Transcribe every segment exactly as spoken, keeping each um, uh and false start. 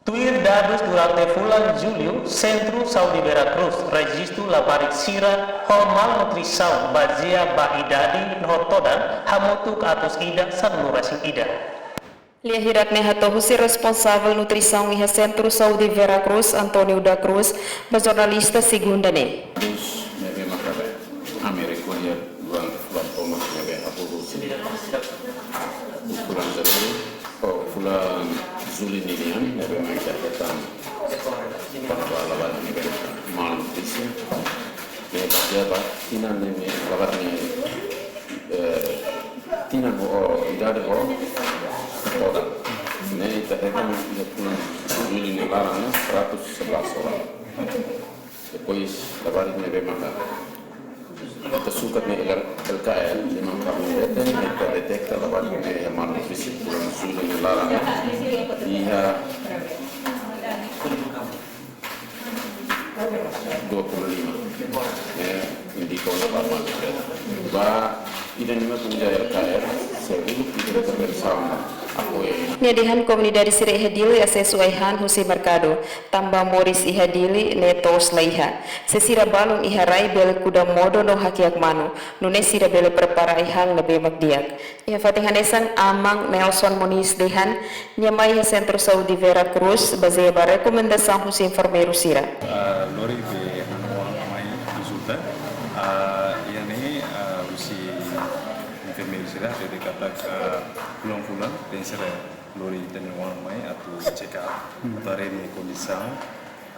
Tuir dadus durante fulan Jullu, Sentru Saúde Vera Cruz rejistu labarik sira ho malnutrisaun bazeia ba idade no todan hamutuk atus ida sanulu-resin-ida. Lia hirak ne'e hato'o husi responsavel nutrisaun iha Sentru Saúde Vera Cruz, António da Cruz, ba jornalista Segunda ne'e. Dus ne'ebé maka ami rekolla durante fulan tomak ne'ebé hahú husi fulan Janeiru, oh, fulan Jullu ninian, ne'ebé mak ita hetan kona-ba labarik ne'ebé malnutrisi. Ne'e bazeia ba tinan ne'e, labarik ne'e, eh, tinan ho, oh, idade ho todan. Ne'e ita hetan iha fulan Jullu nia laran ne'e seratus sebelas orang. Depois, labarik ne'ebé maka ita sukat ne'e L-, L K R, ne'e maka ami hetan, ita deteta labarik ne'ebé malnutrisi fulan Jullu nia laran ne'e iha dua puluh lima. Eh, indika ona ba malnutrisi. Ba ida-ne'e mak uza L K R, se uluk ita intervensaun apoiu. Nia dehan komunidade sira iha Dili asesu ai-han husi merkadu, tanba moris iha Dili ne'e toos laiha. Se sira balun iha rai bele kuda modo no hakiak manu, nune'e sira bele prepara ai-han ne'ebé mak di'ak. Iha fatin hanesan Aman Nelson Moniz dehan, nia mai iha Sentru Saúde Vera Cruz bazeia ba rekomendasaun husi enfermeiru sira. Ah, lori be hanoin oan mai konsulta. Ah, iha ne'e, ah, husi enfermeiru sira hatete katak, ah, fulan-fulan tenke lori ita-nia oan mai atu check up, atu haree nia kondisaun.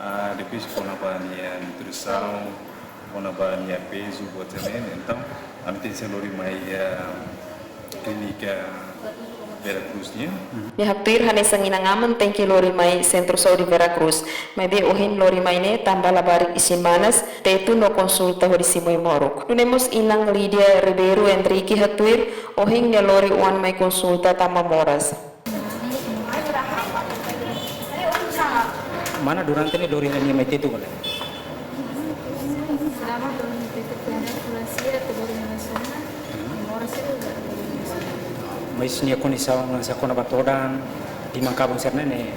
Ah, depois kona-ba nia nutrisaun, kona-ba nia pezu, buat sira-ne'e. Entaun ami tenke lori mai, ah, klínika Vera Cruz nian. Nia haktuir hanesan inan-aman tenke lori mai Sentru Saúde Vera Cruz. Maibé ohin lori mai ne'e tanba labarik isin-manas, tetu no konsulta hodi simu ai-moruk. Nune'e mós inan Lídia Ribeiro Henrique haktuir, ohin nia lori oan mai konsulta tanba moras. Mana durante ne'e lori nia mai tetu ka lae? Selama lori nia tetu, fulan sia to'o lori nia mai sona, moras sira. Mas nia kondisaun hanesan kona-ba todan, timan-kabun sira-ne'e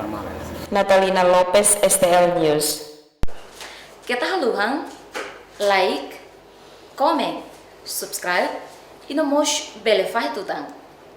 normál. Natalina Lopes, S T L News. Keta haluha like, comment, subscribe, i no mós bele fahe tutan.